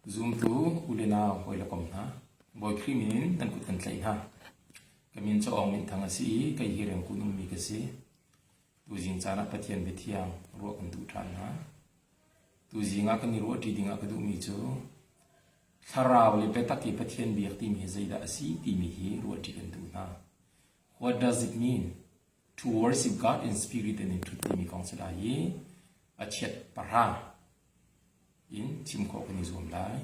Zumtu u le nau hawi le kom hna, Bawi Khrih min in nan kut kan tlaih hna. Ka min cu Aung Min Thang a si i kei hi Rengkun ummi ka si. Tuzing caan ah Pathian biathiang ruah kan duh ṭhan hna. Tuzing ah kan i ruahṭi dingah ka duhmi cu Thlarau le biatak i Pathian biak timi hi zeidah a si timi hi ruahṭi kan duh hna. What does it mean to worship God in spirit and in truth timi kong si lai i a chiat pahra in chim khawh kan i zuam lai.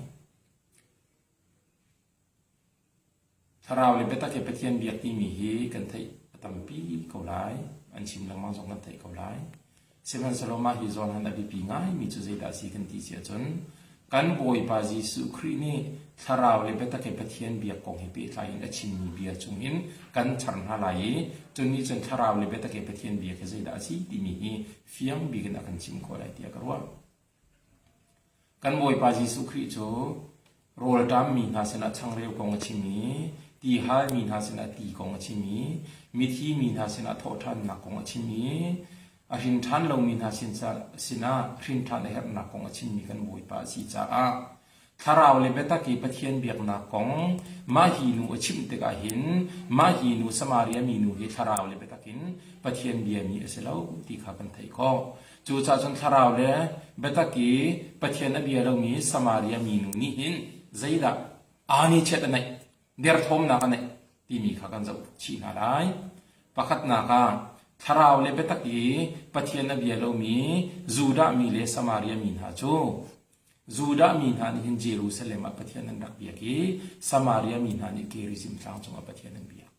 Thlarau le biatak he Pathian biak timi hi kan theih a tampi ko lai. An chim lengmang zong kan theih ko lai. Sihmanhsehlaw mah hi zawn han a biapi ngaimi cu zeidah a si kan ti si ahcun kan Bawipa Jesuh Khrih nih thlarau le biatak he Pathian biak kong he pehtlai in a chimmi bia chungin kan char hna lai i cun nih cun thlarau le biatak he Pathian biak hi zeidah a si timi hi fiang bik in a kan chim khawh lai tiah ka ruah. Kan Bawipa Jesuh Khrih cu rawlṭammi hna sinah changreu kong a chim i ti halmi hna sinah ti kong a chim i mithi mi hna sinah thawhṭhannak kong a chim i a hrin ṭhan lomi hna sinah hrin ṭhan a herhnak kong a chimmi kan Bawipa a si caah Thlarau le biatak i Pathian biaknak kong mah hi nu a chimh tikah hin mah hi nu Samaria minu hi thlarau le biatak in Pathian biami a si lo ti kha kan theih khawh. Cucaah cun thlarau le biatak i Pathian a bia lomi Samaria minu nih hin zeidah aa nih chiat a neih, derthawmnak a neih timi kha kan zoh chih hna lai. Pakhatnak ah thlarau le biatak i Pathian a bia lomi Judah mi le Samaria mi hna cu Judah mi hna nih hin Jerusalem ah Pathian an rak biak i Samaria mi hna nih Gerizim tlang cungah Pathian an biak.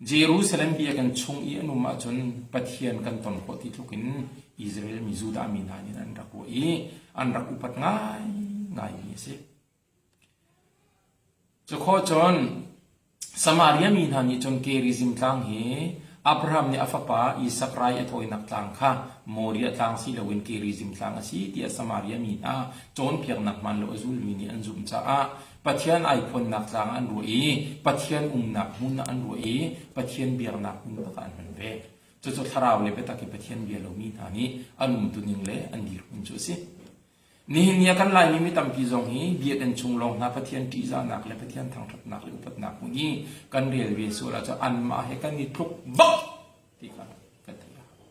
Jerusalem biakinn chung i an um ahcun Pathian kan ton khawh ti tluk in Israel mi Judah mi hna nih an rak ruah i an rak upat ngaingaimi a si. Cukhawh cun Samaria mi hna nih cun Gerizim tlang hi Abraham nih a fapa Isak rai a thawinak tlang kha Moriah tlang si loin Gerizim tlang a si tiah Samaria mi hna cawnpiaknak hmaan lo a zulmi nih an zumh caah Pathian ai phuannak tlang an ruah i Pathian umnak hmun ah an ruah i Pathian biaknak hmun bak ah an hman ve. Cucu thlarau le biatak i Pathian bia lomi hna nih an umtuning le an dirhmun cu a si. Nihin ni ah kan Laimi mi tampi zong hi biakinn chung lawng hna Pathian ṭihzahnak le Pathian thangṭhatnak le upatnak hmun i kan rel ve sual ahcun anmah he kan i tluk bak ti kha kan theih a hau.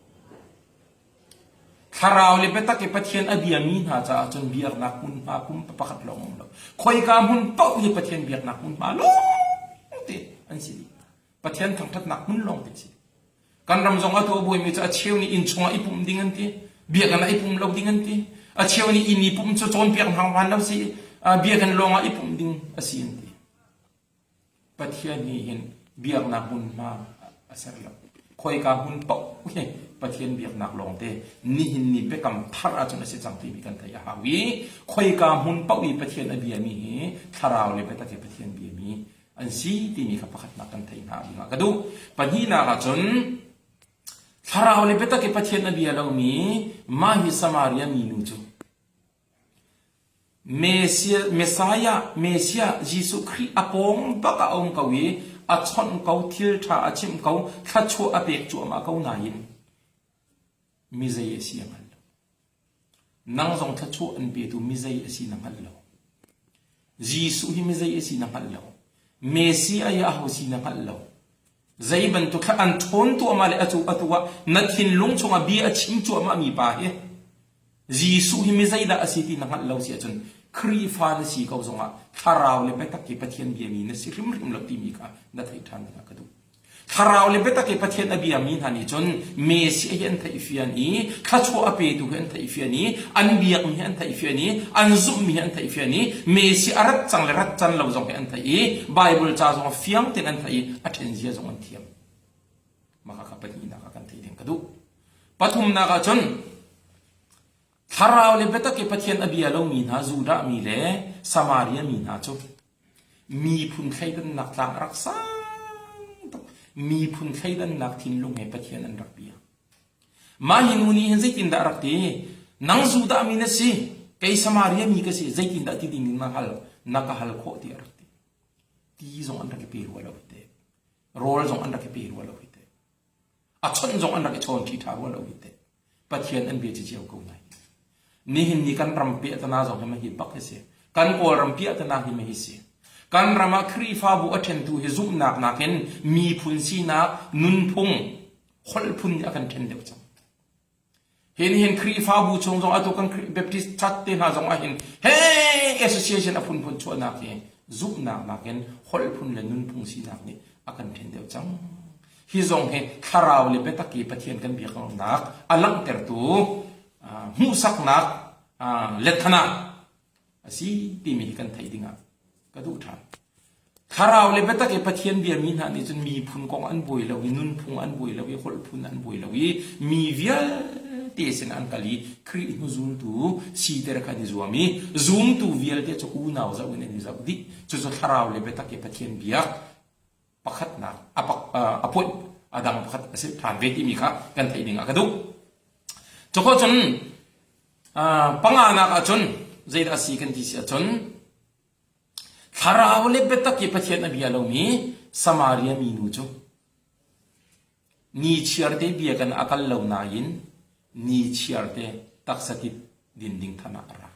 Thlarau le biatak i Pathian a biami hna caah cun biaknak hmunhma pum pakhat lawng um lo. Khoika hmun paoh hi Pathian biaknak hmunhma lawngte an si dih. Pathian thangṭhatnak hmun lawngte si. Kan ram zong atu a buaimi cu a cheu nih inn chungah i pumh ding an ti. Biakinn ah i pum lo ding an ti. A cheu nih inn i pumh cu cawnpiak hna hmaan lo si. Biakinn lawng ah i pumh ding a si an ti. Pathian nih hin biaknak hmunhma a ser lo. Khoika hmun paoh hi Pathian biaknak lawngte nihin ni biakam thar ahcun a si cang timi kan theih a hau i khoika hmun paoh i Pathian a biami hi thlarau le biatak i Pathian biami an si timi kha pakhatnak kan theih hna dingah ka duh. Pahnihnak ahcun thlarau le biatak i Pathian a bia lomi mah hi Samaria minu cu Messiah, Messiah Jesuh Khrih a pawng bak ah a um ko i a chawnh ko, thil ṭha a chimh ko, thluachuah a pek cuahmah ko nain mizei a si a hngal lo. Nang zong thluachuah an petu mizei a si na hngal lo. Jesuh hi mizei a si na hngal lo. Messiah hi aho si na hngal lo. Zei bantuk thla an ṭhawn tuahmah le atu atu ah na thinlung chungah bia a chim cuahmah mi pa hi Jesuh hi mi zeidah a si ti na hngalh lo si ahcun Khrihfa na si ko zongah thlarau le biatak i Pathian biami na si hrimhrim lo timi kha na theih ṭhan dingah ka duh. Thlarau le biatak i Pathian a biami hna nih cun Messiah hi an theihfian i thluachuah a petu hi an theihfian i an biakmi hi an theihfian i an zumhmi hi an theihfian i Messiah a rat cang le rat can lo zong hi an theih i Bible ca zong fiang tein an theih i a ṭhen zia zong an thiam. Mah kha pahnihnak ah kan theih ding ka duh. Pathumnak ah cun thlarau le biatak i Pathian a bia lomi hna Judah mi le Samaria mi hna cu miphun thleidannak tlang a rak sang tuk. Miphun thleidannak thinlung he Pathian an rak bia. Mah hi nu nih hin zeitindah a rak ti? Nang Judah mi na si, kei Samaria mi ka si, zeitindah ti ding in na hal, na ka hal khawh ti a rak ti. Ti zong an rak i pe rua lo hi teh. Rawl zong an rak i pe rua lo hi teh. A chawnh zong an rak i chawn ṭhi ṭha rua lo hi teh. Pathian an bia cio ko nai. Nihin ni kan ram piahtana zong hi mahi bak hi si. Kan Kawlram piahtana hi mahi si. Kan ram ah Khrihfabu a ṭhentu hi zumhnak nakin miphun sinak, nunphung, holh phun nih a kan ṭhen deuh cang. Hi nihin Khrihfabu chung zong atu kan Baptist Church te hna zong ah hin he association a phunphun chuahnak hi zumhnak nakin holh phun le nunphung sinak nih a kan ṭhen deuh cang. Hi zong hi thlarau le biatak i Pathian kan biaknak a langhtertu hmuhsaknak letthana a si timi hi kan theih dingah ka duh ṭhan. Thlarau le biatak i Pathian biami hna nih cun miphun kong an buai lo i nunphung an buai lo i holh phun an buai lo i mi vialte sin an kal i Khrih hnuzultu siter kha an i zuam i zumtu vialte cu unau zoh in an i zoh dih. Cucu thlarau le biatak i Pathian biak pakhatnak a point a dang pakhat a si ṭhan ve timi kha kan theih ding ah ka duh. Cuko cun panganak ah cun zeidah a si kan ti si ahcun thlarau le biatak i Pathian a bia lomi Samaria minu cu ni chiarte bia kan a kal lo nain ni chiarte taksa tit din ding than ah a ra.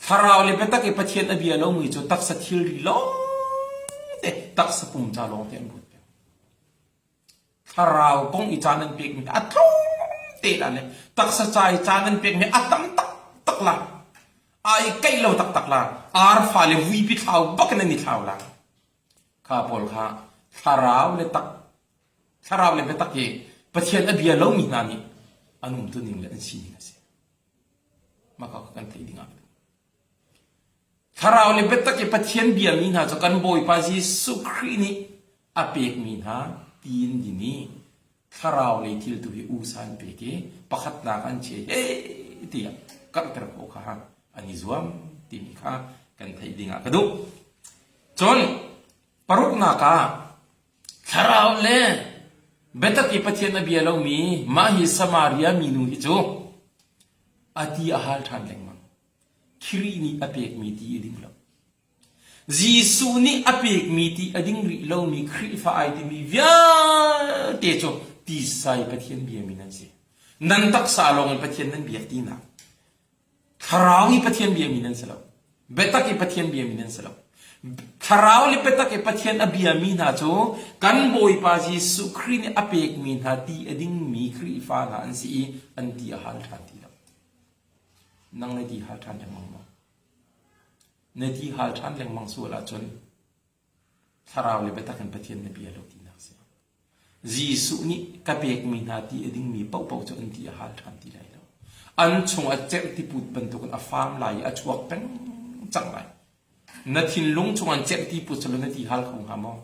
Thlarau le biatak i Pathian a bia lomi cu taksa thilri lawngte taksa pum ca lawngte an ruat peng. Thlarau kong i caan an pekmi a tlawm te la le taksa ca i caan an pekmi a tam taktak la. Ai keih lo taktak la. Arfa le vuipi thlau bak in an i thlau la. Kha pawl kha thlarau le tak thlarau le biatak i Pathian a bia lomi hna nih an umtuning le an sining a si. Mah kha kan theih ding ah Thlarau le biatak i Pathian biami hna cu kan Bawipa Jesuh Khrih nih a pekmi hna tiin din i thlarau lei thil tu hi usa an pek i pakhatnak an chia he tiah karhter khawh kha an i zuam timi kha kan theih ding ah ka duh. Cun paruknak ah thlarau le biatak i Pathian a bia lomi mah hi Samaria minu hi cu a ti a hal ṭhan lengmang. Khrih nih a pekmi ti a ding lo. Jesuh nih a pekmi ti a ding rih lomi Khrihfa ai timi vialte cu tisai Pathian biami nan si. Nan taksa lawng in Pathian nan biak tinak. Thlarau i Pathian biami nan si lo. Biatak i Pathian biami nan si lo. Thlarau le biatak i Pathian a biami hna cu kan Bawipa Jesuh Khrih nih a pekmi hna ti a dingmi Khrihfa hna an si i an ti a hal ṭhan ti lo. Nang na ti hal ṭhan lengmang maw? Na ti hal ṭhan lengmang sual ahcun thlarau le biatak in Pathian na bia lo tinak si. Jesuh nih ka pekmi hna ti a dingmi paohpaoh cu an ti a hal ṭhan ti lai lo. An chungah cerhtiput bantukin a faam lai i a chuak peng cang lai. Na thinlung chungah cerhtiput cu na ti hal kho hnga maw?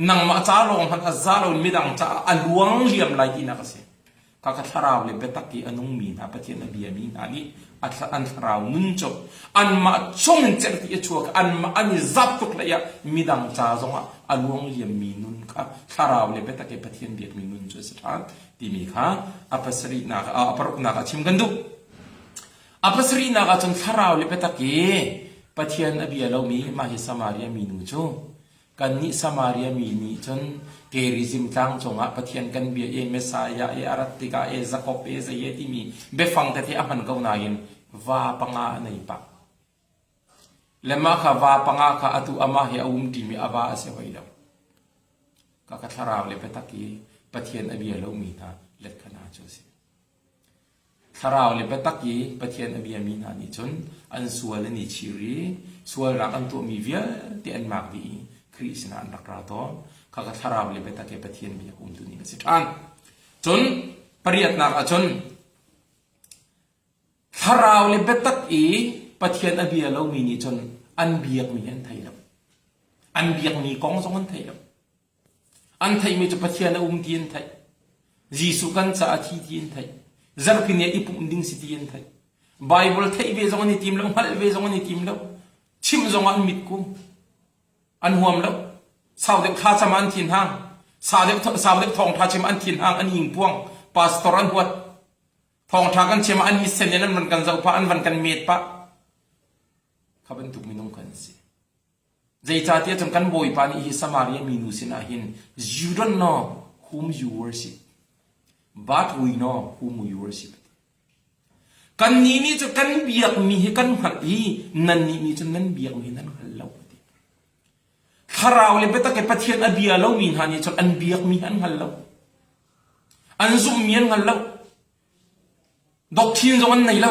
Nangmah ca lawng hmanh a za loin midang caah a luang liam lai tinak a si. Khakha thlarau le biatak i a nungmi hna Pathian a biami hna nih an thlarau nun cu anmah chung in cerhti a chuak anmah an i zap tuk hlei ah midang ca zongah a luang liammi nun kha thlarau le biatak i Pathian biakmi nun cu a si ṭhan timi kha a pasarihnak a paruknak ah chim kan duh. A pasarihnak ah cun thlarau le biatak i Pathian a bia lomi mah hi Samaria minu cu Kannih Samaria mi nih cun Gerizim tlang cungah Pathian kan bia i Messiah i a rat tikah e Jakob e zei e timi biafang tete a hman ko nain va panga a nei pah. Le mah kha va panga kha atu amah he a um ṭimi a va a si hoi lo. Ka ka thlarau le biatak i Pathian a bia lomi hna letkhana cu a si. Thlarau le biatak i Pathian a biami hna nih cun an sual an i chir i sualnak an tuahmi vialte an maak dih i Khrih sinah an rak ra tawn. Khakha thlarau le biatak i Pathian biak umtu ning a si ṭhan. Cun pariatnak ah cun thlarau le biatak i Pathian a bia lomi nih cun an biakmi hi an thei lo. An biakmi kong zong an thei lo. An theihmi cu Pathian a um ti an theih. Jesuh kan caah a thi ti an theih. Zarhpini ah i pumh ding si ti an theih. Bible theih ve zong an i tim lo, hngalh ve zong an i tim lo. Chimh zong ah an mitku. An huam lo. Sau deuh thlacam ah an thin hang. Sau deuh, sau deuh thawngtha chim ah an thin hang, an ingpuang. Pastor an huat. Thawngtha kan chim ah an misen in an van kan zoh pah, an van kan met pah. Kha bantuk minung kan si. Zeicahtiah cun kan Bawipa nih hi Samaria minu sinah hin you don't know whom you worship, but we know whom we worship. Kannih nih cu kan biakmi hi kan hngalh i nannih nih cun nan biakmi nan hngal lo a ti. Thlarau le biatak i Pathian a bia lomi hna nih cun an biakmi an hngal lo. An zumhmi an hngal lo. Doctrine zong an nei lo.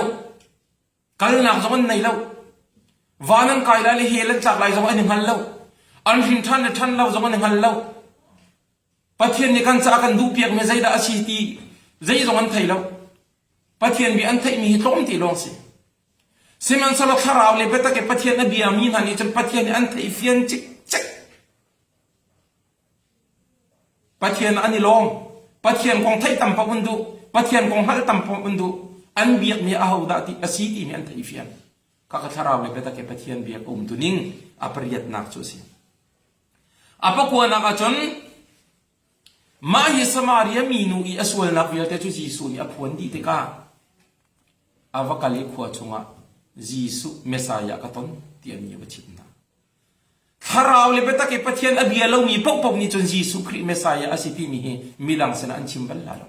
Kalnak zong an nei lo. Van an kai lai le hell an tlak lai zong an i hngal lo. An hrin ṭhan le ṭhan lo zong an i hngal lo. Pathian nih kan caah kan duhpiakmi zeidah a si ti zeizong an thei lo. Pathian bia an theihmi hi tlawmte lawng si. Sihmanhsehlaw thlarau le biatak i Pathian a biami hna nih cun Pathian nih an theihfian cikcek. Pathian an i lawm. Pathian kong theih tam paoh an duh. Pathian kong hngalh tam paoh an duh. An biakmi ahodah ti a si timi an theihfian. Kaka thlarau le biatak i Pathian biak a um tuning a pariatnak cu a si. A pakuanak ahcun mah hi Samaria minu i a sualnak vialte cu Jesuh nih a phuan dih tikah a va kal i khua chungah Jesuh Messiah ka ton ti an nih a va chimh hna. Thlarau le biatak i Pathian a bia lomi paohpaoh nih cun Jesuh Khrih Messiah a si timi hi midang sinah an chim bal la lo.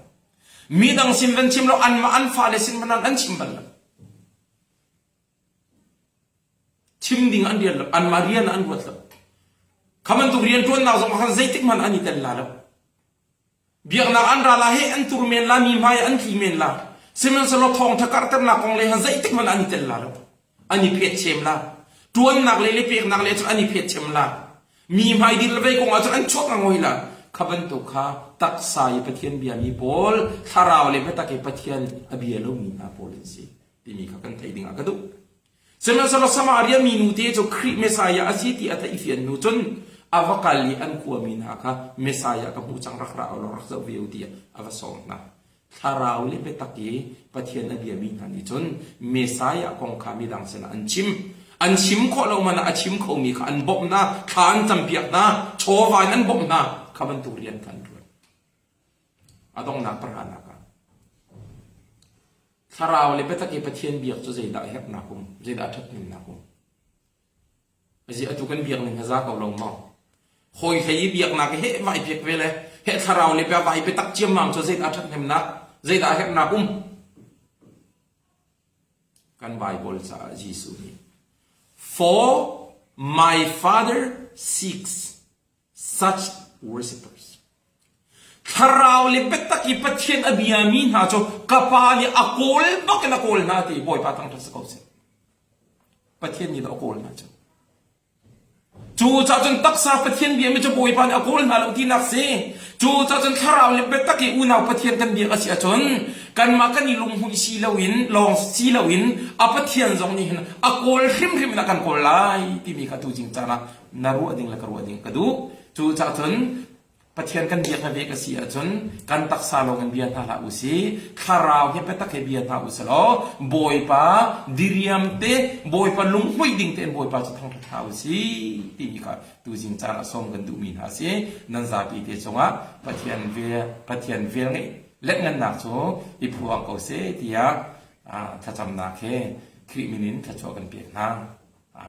Midang sin van chim lo, anmah an fale sin hmanh an chim bal lo. Chim ding an rian lo, anmah rian an ruat lo. Kha bantuk rianṭuannak zong ah khan zeitik hmanh an i tel la lo. Biaknak an ra la he an tur men la, mi hmai an tli men la. Sihmanhsehlaw thawngṭha karhternak kong le han zeitik hmanh an i tel la lo. An i phetchem la. Ṭuannak le le peknak le cun an i phetchem la. Mi hmai dir le vei kong ah cun an chuak ngangoi la. Kha bantuk kha taksa i Pathian biami pawl, thlarau le biatak i Pathian a bia lomi hna pawl an si. Timi kha kan theih ding ah ka duh. Sihmanhsehlaw Samaria minu te cu Khrih Messiah a si ti a theih fian hnu cun a va kal i an khuami hna kha Messiah ka hmuh cang rak ra u law rak zoh ve u tiah a va sawm hna. Thlarau le biatak i Pathian a biami hna nih cun Messiah kong kha midang sinah an chim. An chim khawh lo man ah a chim khomi kha an bawmh hna, thla an campiak hna, chawva in an bawmh hna. Kha bantuk rian kha an ṭuan. A donghnak pahranak ah Thlarau le biatak i Pathian biak cu zeidah a herhnak um? Zeidah a ṭhathnemnak um? Azi atu kan biak ning za ko lo maw? Hawi hlei i biaknak he vai biak ve le he thlarau le bia vai biatak ciammam cu zeidah a ṭhathnemnak? Zeidah a herhnak um? Kan Bible caah Jesuh nih For my father seeks such worshippers. Thlarau le biatak i Pathian a biami hna cu ka pa nih a kawl bak in a kawl hna ti Bawipa thangṭhat si ko seh. Pathian nih a kawl hna cu. Cu cah cun taksa Pathian biami cu Bawipa nih a kawl hna lo tinak si. Cu cah cun thlarau le biatak i unau Pathian kan biak a si ahcun kanmah kan i lunghmuih si loin lawng si loin a Pathian zong nih hin a kawl hrimhrim in a kan kawl lai timi kha tu jing caan ah na ruah ding le ka ruah ding ka duh. Cu cah cun Pathian kan biak ve ka si ahcun kan taksa lawng in bia hna hlah u si thlarau he biatak he bia hna u si law Bawipa diriam te Bawipa lunghmuih ding tein Bawipa cu thangṭhat hna u si timi kha tuzing caan ah sawm kan duhmi hna si nan zapi te cungah Pathian vel Pathian vel ngeih letngannak cu i phuang ko seh tiah thlacamnak he Khrih min in thluachuah kan pek hna.